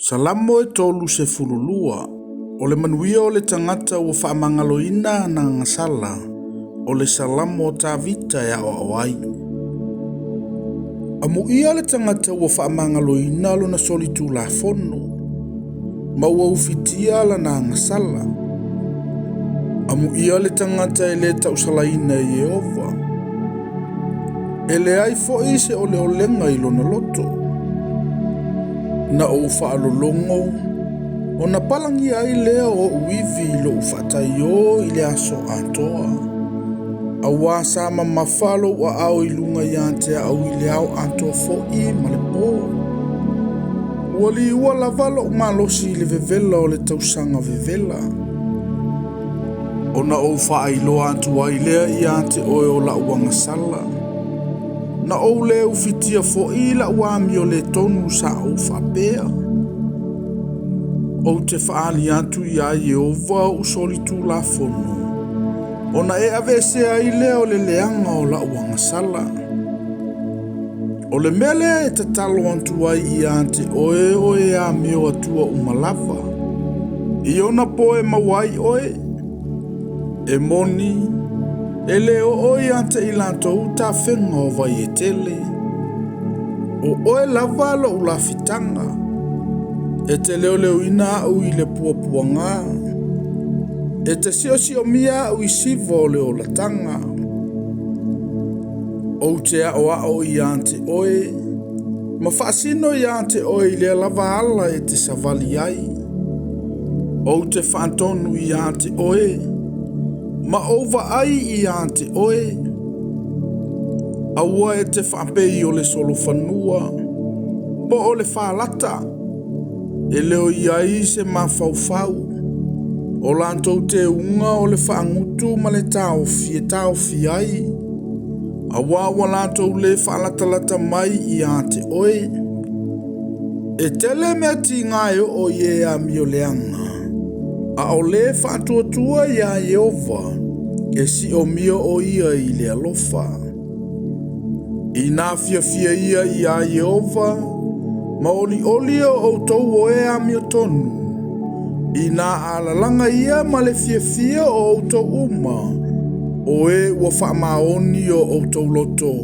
Salamo e 32. O le manuia o le tagata ua faamagaloina ana agasala, o le Salamo a Tavita e aoao ai. Amuia le tagata ua faamagaloina lona solitulafono, ma ua ufitia lana agasala. Amuia le tagata e le tausalaina e Ieova, e leai foi se oleolega i lona loto. Na ou faalologo, ona palagia ai lea o ou ivi i lou faataiō i le aso atoa. Auā sa mamafa lou aao i luga ia te au i le ao atoa foʻi ma le pō. Ua liua lava loʻu malosi i le vevela o le tausaga vevela. Ona ou faailoa atu ai lea ia te oe o lau agasala. Na ou le ufitia foi lau amio le tonu sa ou faapea. Ou te faaali atu iā Ieova oʻu solitulafono, ona e aveesea ai lea o le leaga o lau agasala. O le mea lea e tatalo atu ai ia te oe o e amio atua uma lava, i ona po e maua ai oe, e moni, e le oo ia te i latou tafega o vai e tele. O oe lava loʻu lafitaga, e te leoleoina au i le puapuaga, e te siosiomia au i siva o le olataga. Ou te aoao ia te oe, ma faasino ia te oe i lea lava ala e te savali ai. Ou te faatonu ia te oe, ma ou vaai ia te oe. Aua e te faapei o le solofanua, po o le falata, e le o i ai se mafaufau. O latou teuga o le faagutu ma le taofi e taofi ai, auā ua latou le faalatalata mai ia te oe. E tele mea tiga e oo i e amio leaga, a o le faatuatua iā Ieova, e siomia o ia i le alofa. Inā fiafia ia iā Ieova, ma olioli o outou o e amio tonu, inā alalaga ia ma le fiafia o outou uma, o e ua faamaoni o outou loto.